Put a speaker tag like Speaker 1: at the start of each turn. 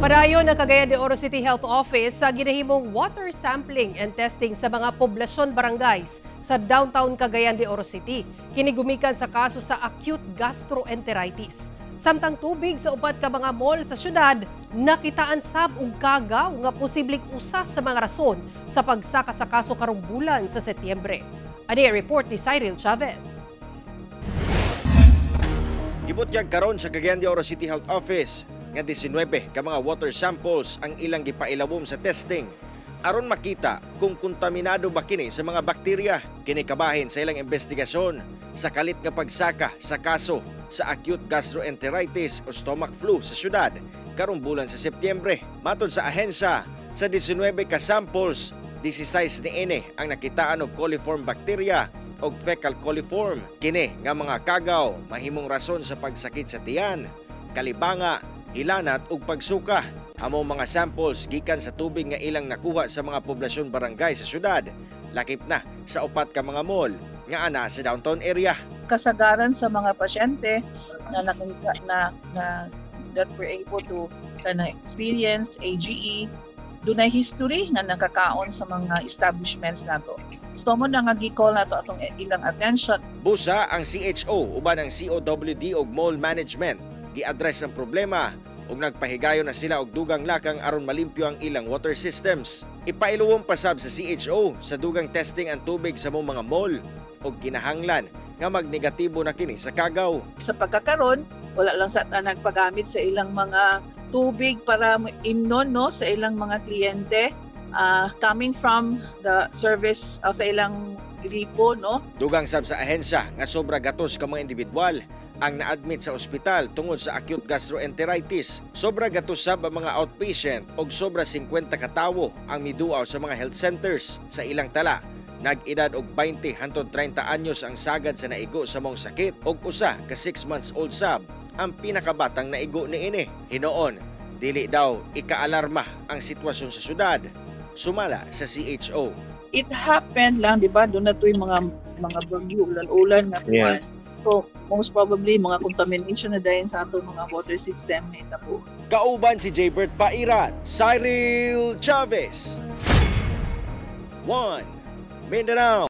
Speaker 1: Padayon ang Cagayan de Oro City Health Office sa ginahimong water sampling and testing sa mga poblasyon barangays sa downtown Cagayan de Oro City. Kini gumikan sa kaso sa acute gastroenteritis. Samtang tubig sa upat ka mga mall sa syudad nakitaan sab og kagaw nga posibleng usas sa mga rason sa pagsaka sa kaso karong bulan sa Setyembre. Ani report ni Cyril Chavez.
Speaker 2: Gibutyag karon sa Cagayan de Oro City Health Office nga 19 ka mga water samples ang ilang gipailawom sa testing aron makita kung kontaminado ba kini sa mga bakterya. Kini kabahin sa ilang investigasyon sa kalit nga pagsaka sa kaso sa acute gastroenteritis o stomach flu sa syudad karong bulan sa Setyembre. Matod sa ahensya, sa 19 ka samples, 16 niini ang nakitaan og coliform bacteria og fecal coliform. Kini nga mga kagaw mahimong rason sa pagsakit sa tiyan, kalibanga, hilanat ug pagsuka. Amo mga samples gikan sa tubig nga ilang nakuha sa mga poblasyon barangay sa syudad, lakip na sa upat ka mga mall nga ana sa downtown area.
Speaker 3: Kasagaran sa mga pasyente na nakita na that were able to kana experience AGE, dunay history nga nakakaon sa mga establishments nato. So mao na nga gi-call nato atong ilang attention.
Speaker 2: Busa ang CHO uban ang COWD ug mall management gi-address ang problema ug nagpahigayon na sila og dugang lakang aron malimpyo ang ilang water systems. Ipailuwom pasab sa CHO sa dugang testing ang tubig sa mga mall ug kinahanglan nga magnegatibo na kini sa kagaw.
Speaker 3: Sa pagkakaron, wala lang sa ta nagpagamit sa ilang mga tubig para imnon, no, sa ilang mga kliyente coming from the service sa ilang gripo, no.
Speaker 2: Dugang sab sa ahensya nga sobra gatos ka mga individual ang na-admit sa ospital tungod sa acute gastroenteritis. Sobra gatos sab ang mga outpatient og sobra 50 ka tawo ang miduaw sa mga health centers. Sa ilang tala, nag-edad og 20 hantod 30 anyos ang sagad sa naigo sa maong sakit og usa ka 6 months old sab ang pinakabatang naigo niini. Hinuon, dili daw ikaalarma ang sitwasyon sa syudad. Sumala sa CHO.
Speaker 3: It happened lang, di ba? Duna na to'y mga bagyo, ulan-ulan nga. So, most probably, mga contamination na dayon sa atong mga water system na itabo.
Speaker 2: Kauban si Jaybert Pairat, Cyril Chavez. 1 Mindanao.